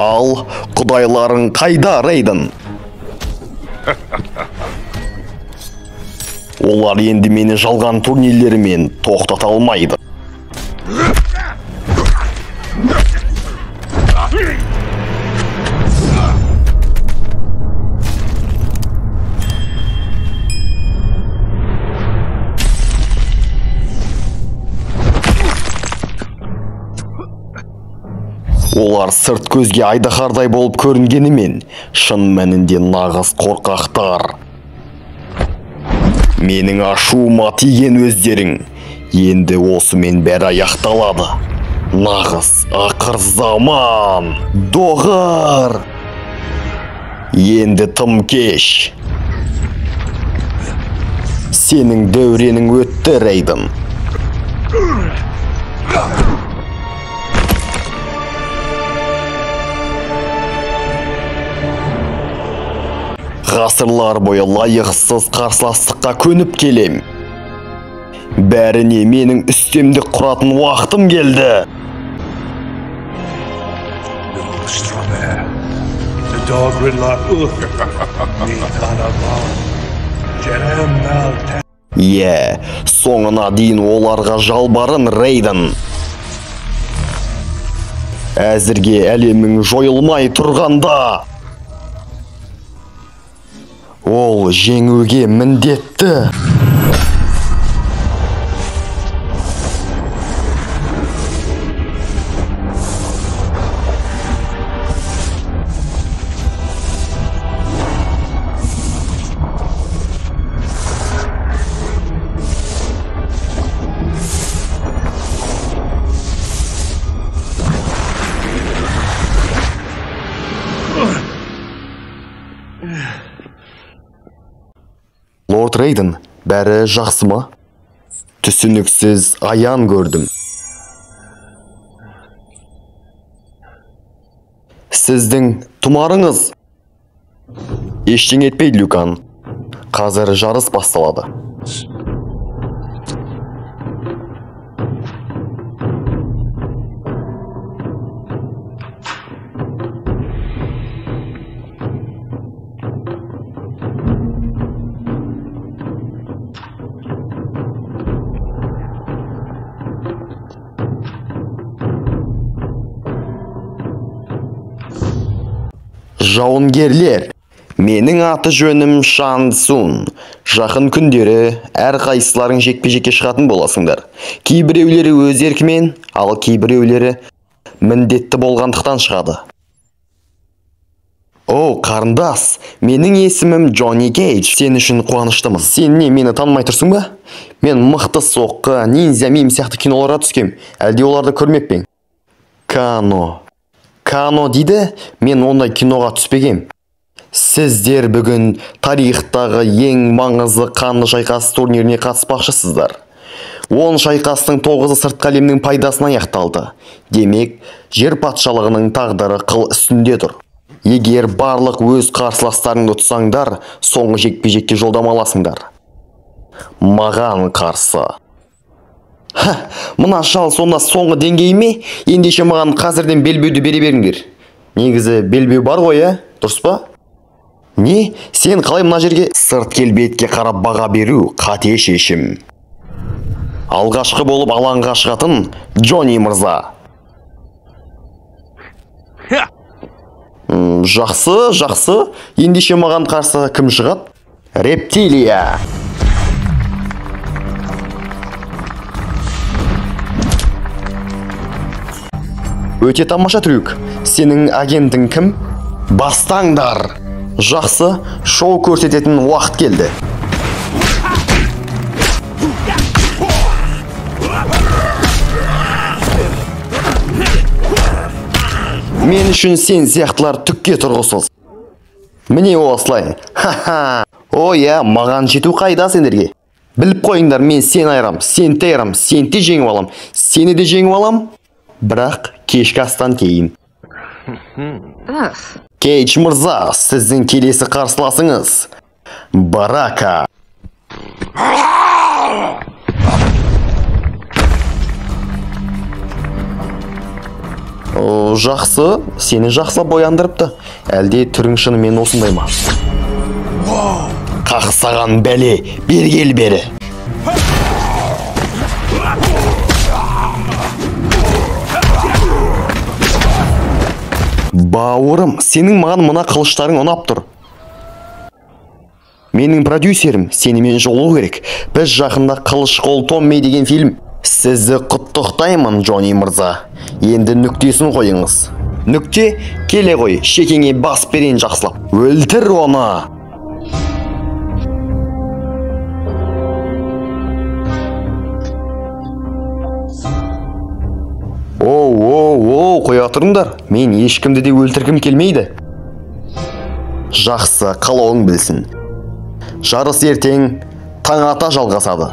Ал құдайларың қайда, Рейден? Олар енді мені жалған турнирлерімен тоқтата алмайды. Олар сырт көзге айдаһардай болып көрінгенімен, шын мәнінде нағыз қорқақтар. Менің ашуыма тиген өздерің, енді осымен бәрі аяқталады. Нағыз ақыр заман, доғар! Енді тым кеш. Сенің дәуренің өтті, Рейден. Ғасырлар бойы лайықсыз қарсыластыққа көніп келем. Бәріне менің үстемдік құратын уақытым келді. Иә, соңына дейін оларға жалбарын, Рейден. Әзірге әлемің жойылмай тұрғанда. Ол жеңуге міндетті. Лорд Рейден, бәрі жақсы ма? Түсініксіз аян көрдім. Сіздің тұмарыңыз. Ештеңе етпейді, Люкан. Қазір жарыс басталады. Жауынгерлер, менің аты жөнім Шан Цун. Жақын күндері әр қайсыларың жекпе-жекке шығатын боласыңдар. Кейбіреулері өз еркімен, ал кейбіреулері міндетті болғандықтан шығады. О, қарындас, менің есімім Джонни Кейдж. Сен үшін қуаныштымын. Сен не, мені танымай тұрсың ба? Мен мықты соққы, ниндзя мим сияқты киноларға түскем. Әлде оларды көрмеп пе ең? Кано. Кано дейді, мен ондай киноға түспегем. Сіздер бүгін тарихтағы ең маңызды қанды шайқас турниріне қатыспақшысыздар. 10 шайқастың 9-ы сыртқы әлемнің пайдасына аяқталды. Демек, жер патшалығының тағдыры қыл үстінде тұр. Егер барлық өз қарсыластарыңды ұтсаңдар, соңғы жекпе-жекке жолдама аласыңдар. Маған қарсы. Ха, мына шал сонда соңғы деңгей ме? Ендеше маған қазірден белбеуді бере беріңдер. Негізі белбеу бар ғой, ә? Дұрыс па? Не? Сен қалай мына жерге? Сырт келбетке қарап баға беру қате шешім. Алғашқы болып алаңға шығатын Джонни мырза. Жақсы, жақсы. Ендеше маған қарсы кім шығады? Рептилия. Өте тамаша трюк. Сенің агентің кім? Бастаңдар. Жақсы, шоу көрсететін уақыт келді. Мен үшін сен сияқтылар түкке тұрғысыз. Міне осылай. Ха-ха. О, иә, маған жету қайда сендерге? Біліп қойыңдар, мен сені айырам, сені те айырам, сені те жеңіп алам, сені де жеңіп алам. Бірақ кешкі астан кейін. Кейдж мырза, сіздің келесі қарсыласыңыз Барака. Жақсы, сені жақсылап бояндырыпты. Әлде түрің шынымен осындай ма? Қақсаған бәле, бері кел бері. Бауырым, сенің маған мына қылыштарың ұнап тұр. Менің продюсерім сенімен жолығу керек. Біз жақында Қылыш қол Томми деген фильм. Сізді құттықтаймын, Джонни мырза. Енді нүктесін қойыңыз. Нүкте, келе қой, шекеңе бас берейін жақсылап. Өлтір оны! Оу, оу, оу, қоя тұрыңдар. Мен ешкімді де өлтіргім келмейді. Жақсы, қалауың білсін. Жарыс ертең таң ата жалғасады.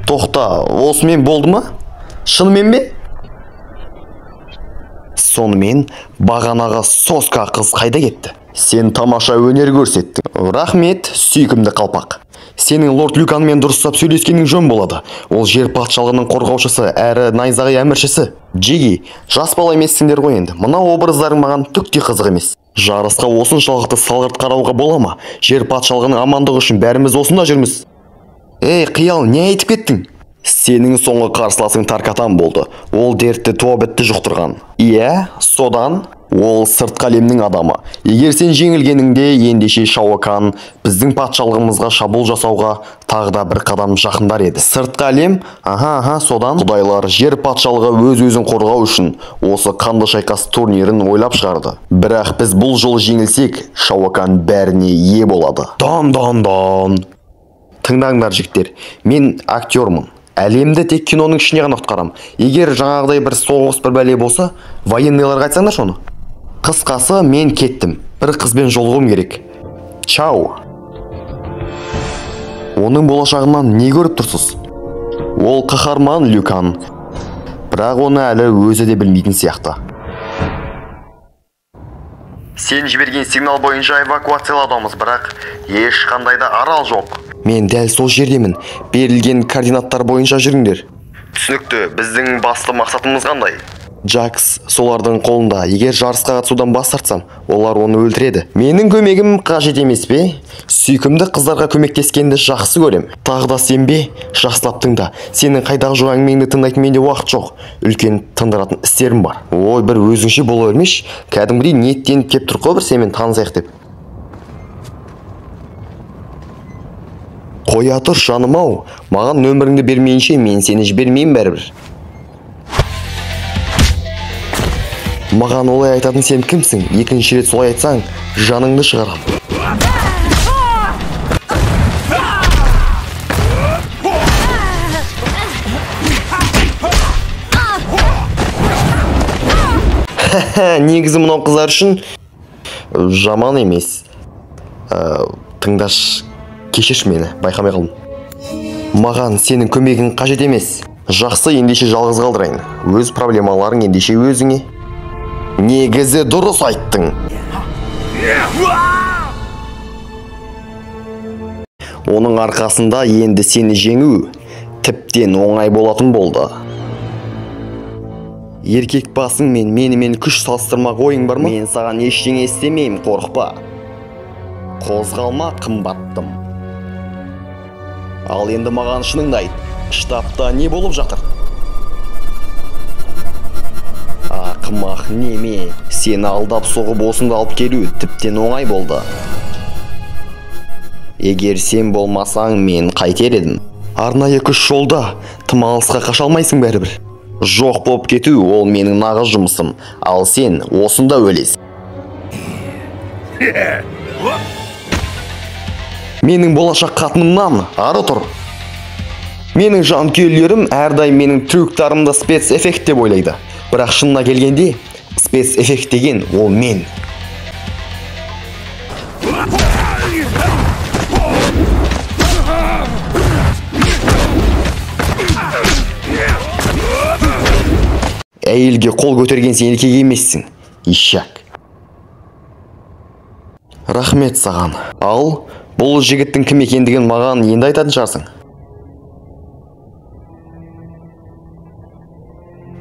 Тоқта, осымен болды ма? Шынымен бе? Сонымен бағанағы соска қыз қайда кетті? Сен тамаша өнер көрсеттің. Рахмет, сүйкімді қалпақ. Сенің лорд Люканмен дұрыстап сөйлескенің жөн болады. Ол жер патшалығының қорғаушысы, әрі найзағай әміршісі. Джиги, жас бала емессіңдер ғой енді. Мына образдарың маған түк те қызық емес. Жарысқа осыншалықты салғырт қарауға бола ма? Жер патшалығының амандығы үшін бәріміз осында жүрміз. Ей, қиял, не айтып кеттің? Сенің соңғы қарсыласың Таркатан болды. Ол дертті туа бітті жұқтырған. Иә, содан ол сыртқы әлемнің адамы. Егер сен жеңілгеніңде, ендеше Шаокан біздің патшалығымызға шабуыл жасауға тағы да бір қадам жақындар еді. Сыртқы әлем, аха, содан құдайлар жер патшалығы өз-өзін қорғау үшін осы қанды шайқас турнирін ойлап шығарды. Бірақ біз бұл жолы жеңілсек, Шаокан бәріне ие болады. Дан-дан-дан. Тыңдаңдар, жігіттер, мен актермын. Әлемді тек киноның ішіне ғана құтқарам. Егер жаңағыдай бір соғыс бір бәле болса, военныйларға айтсаңдаршы оны. Қысқасы, мен кеттім. Бір қызбен жолығуым керек. Чао. Оның болашағынан не көріп тұрсыз? Ол қаһарман Люкан. Бірақ оны әлі өзі де білмейтін сияқты. Сен жіберген сигнал бойынша эвакуацияладамыз, бірақ ешқандай да арал жоқ. Мен дәл сол жердемін. Берілген координаттар бойынша жүріңдер. Түсінікті, біздің басты мақсатымыз қандай? Джакс солардың қолында. Егер жарысқа қатысудан бас тартсам, олар оны өлтіреді. Менің көмегім қажет емес пе? Сүйкімді қыздарға көмектескенді жақсы көрем. Тағы да сен бе? Жақсылап тыңда. Сенің қайдағы жоқ әңгімеңді тыңдайтын менде уақыт жоқ. Үлкен тындыратын істерім бар. Ой, бір өзіңше бола бермеші. Кәдімгідей ниеттеніп кеп тұр ғой бір сенімен танысайық деп. Қоя тұр, жаным-ау. Маған нөміріңді бермейінше мен сені жібермеймін бәрібір. Маған олай айтатын сен кімсің? Екінші рет солай айтсаң, жаныңды шығарам. Негізі мынау қыздар үшін жаман емес. Тыңдаш, кешірші мені, байқамай қалдым. Маған сенің көмегің қажет емес. Жақсы, ендеше жалғыз қалдырайын. Өз проблемаларың ендеше өзіңе. Негізі дұрыс айттың. Оның арқасында енді сені жеңу тіптен оңай болатын болды. Еркек басың мен менімен күш салыстырмақ ойың бар ма? Мен саған ештеңе істемеймін, қорықпа. Қозғалма, қымбаттым. Ал енді маған шыныңды айт. Штабта не болып жатыр? Ақымақ неме, сені алдап соғып осында алып келу тіптен оңай болды. Егер сен болмасаң, мен қайтер едім. Арнайы күш жолда, тым алысқа қаша алмайсың бәрібір. Жоқ болып кету ол менің нағыз жұмысым, ал сен осында өлесің. Менің болашақ қатынымнан ары тұр. Менің жанкүйерлерім әрдайым менің трюктарымды спецэффект деп ойлайды. Бірақ шынына келгенде, спецэффект деген ол мен. Әйелге қол көтерген сен еркек емессің, ишак. Рахмет саған. Ал бұл жігіттің кім екендігін маған енді айтатын шығарсың.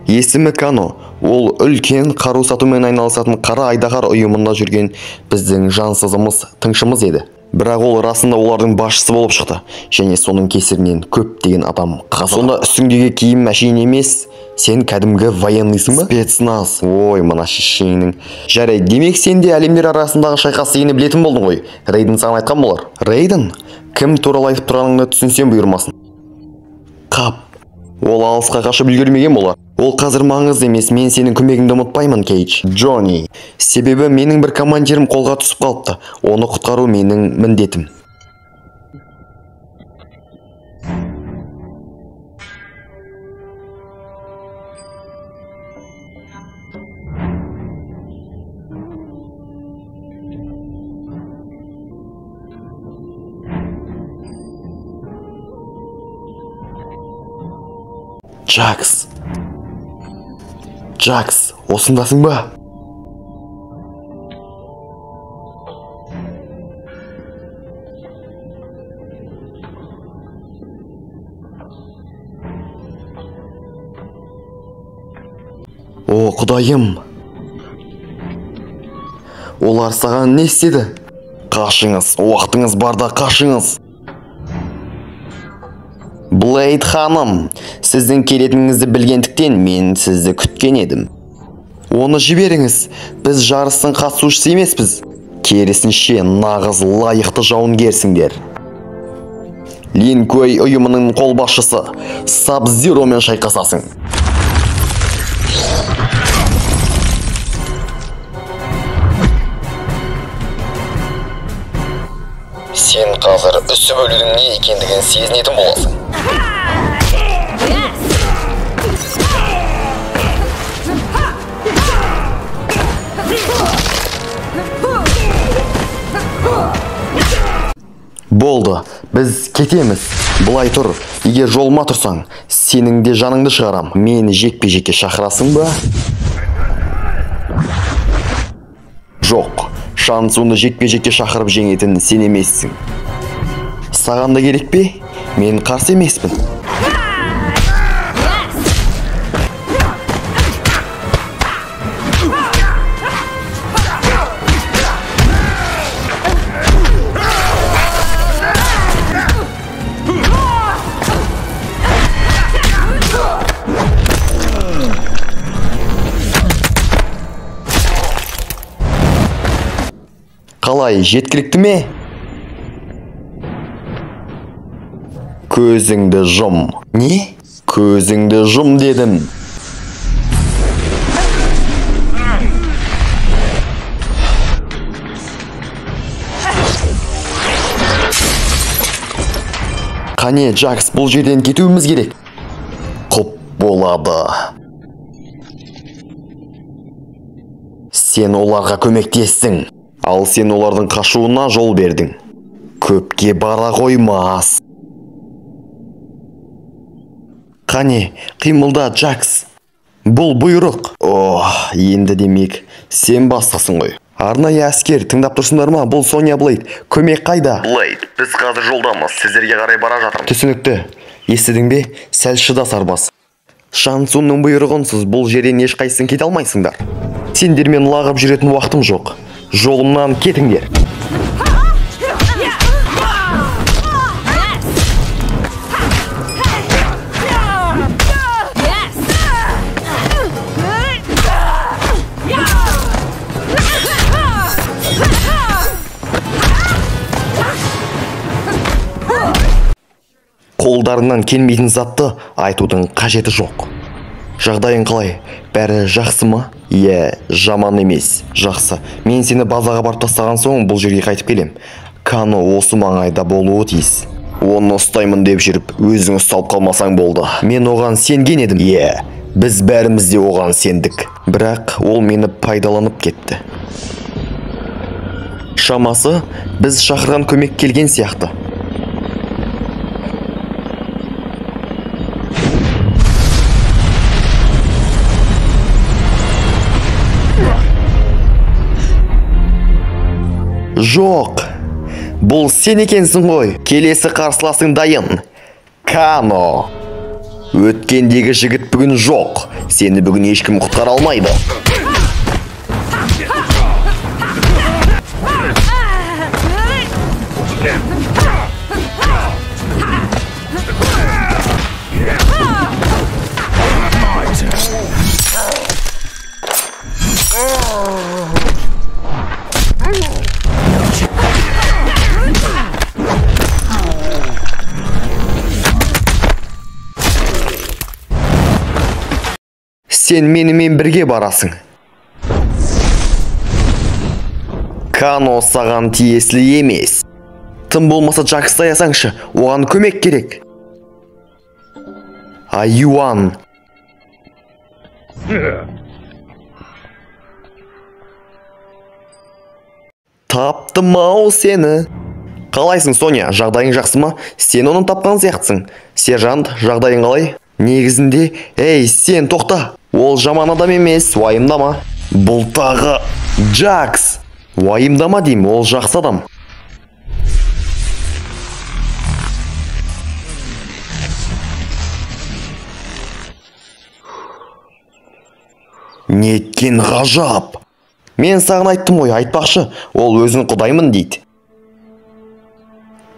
Есімі Кано. Ол үлкен қару сатумен айналысатын қара айдаһар ұйымында жүрген біздің жансызымыз, тыңшымыз еді. Бірақ ол расында олардың басшысы болып шықты. Және соның кесірінен көптеген адам қаза. Сонда үстіңдегі киім әшейін емес, сен кәдімгі военныйсың ба? Спецназ. Ой, мына шешеңнің. Жарайды, демек сен де әлемдер арасындағы шайқас дегенді білетін болдың ғой. Рейден саған айтқан болар. Рейден? Кім туралы айтып тұрғаныңды түсінсем бұйырмасын. Қап. Ол алысқа қашып үлгермеген болар. Ол қазір маңызды емес, мен сенің көмегіңді ұмытпаймын, Кейдж. Джонни. Себебі менің бір командирім қолға түсіп қалыпты. Оны құтқару менің міндетім. Джакс. Джакс, осындасың ба? О, Құдайым! Олар саған не істеді? Қашыңыз, уақытыңыз барда қашыңыз. Блейд ханым, сіздің келетініңізді білгендіктен мен сізді күткен едім. Оны жіберіңіз, біз жарыстың қатысушысы емеспіз. Керісінше, нағыз лайықты жауынгерсіңдер. Линкой ұйымының қолбасшысы Саб-Зиромен шайқасасың. Сен қазір үсіп өлудің не екендігін сезінетін боласың. Болды, біз кетеміз. Былай тұр, егер жолыма тұрсаң, сенің де жаныңды шығарам. Мені жекпе-жекке шақырасың ба? Жоқ, Шансуны жекпе-жекке шақырып жеңетін сен емессің. Саған да керек пе? Мен қарсы емеспін. Қалай, жеткілікті ме? Көзіңді жұм. Не? Көзіңді жұм дедім. Қане, Джакс, бұл жерден кетуіміз керек. Құп болады. Сен оларға көмектестің. Ал сен олардың қашуына жол бердің. Көпке бара қоймас. Қане, қимылда, Джакс. Бұл бұйрық. О, енді демек, сен бастықсың ғой. Арнайы әскер, тыңдап тұрсыңдар ма? Бұл Соня Блейд. Көмек қайда? Блейд, біз қазір жолдамыз. Сіздерге қарай бара жатырмыз. Түсінікті. Естідің бе? Сәл шыда, сарбаз. Шансунның бұйрығынсыз бұл жерден ешқайсың кете алмайсыңдар. Сендермен лағып жүретін уақытым жоқ. Жолымнан кетіңдер. Қолдарынан келмейтін затты айтудың қажеті жоқ. Жағдайың қалай? Бәрі жақсы ма? Иә, жаман емес. Жақсы. Мен сені базаға барып тастаған соң бұл жерге қайтып келем. Кано осы маңайда болуы тиіс. Оны ұстаймын деп жүріп, өзің ұсталып қалмасаң болды. Мен оған сенген едім. Иә, біз бәріміз де оған сендік. Бірақ ол мені пайдаланып кетті. Шамасы, біз шақырған көмек келген сияқты. Жоқ, бұл сен екенсің ғой. Келесі қарсыласың дайын. Кано. Өткендегі жігіт бүгін жоқ. Сені бүгін ешкім құтқара алмайды. Сен менімен бірге барасың. Кано саған тиесілі емес. Тым болмаса Джаксты аясаңшы, оған көмек керек. Аюан. Таптым ау сені. Қалайсың, Соня? Жағдайың жақсы ма? Сен оны тапқан сияқтысың. Сержант, жағдайың қалай? Негізінде, ей, сен тоқта. Ол жаман адам емес, уайымдама. Бұл тағы Джакс. Уайымдама деймін, ол жақсы адам. Неткен ғажап. Мен саған айттым ғой, айтпақшы, ол өзін құдаймын дейді.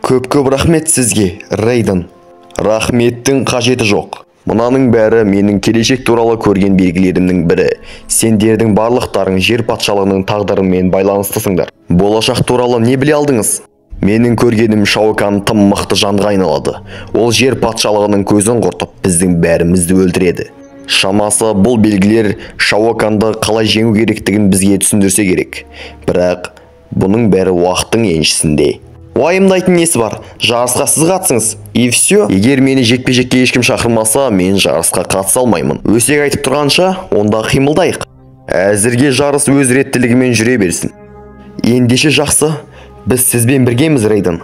Көп-көп рахмет сізге, Рейден. Рахметтің қажеті жоқ. Мынаның бәрі менің келешек туралы көрген белгілерімнің бірі. Сендердің барлықтарың жер патшалығының тағдырымен байланыстысыңдар. Болашақ туралы не біле алдыңыз? Менің көргенім Шаукан тым мықты жанға айналады. Ол жер патшалығының көзін құртып, біздің бәрімізді өлтіреді. Шамасы бұл белгілер Шауканды қалай жеңу керектігін бізге түсіндірсе керек. Бірақ бұның бәрі уақыттың еншісінде. Уайымдайтын несі бар? Жарысқа сіз қатысыңыз. И все. Егер мені жекпе-жекке ешкім шақырмаса, мен жарысқа қатыса алмаймын. Өсек айтып тұрғанша, онда қимылдайық. Әзірге жарыс өз реттілігімен жүре берсін. Ендеше жақсы, біз сізбен біргеміз, Рейден.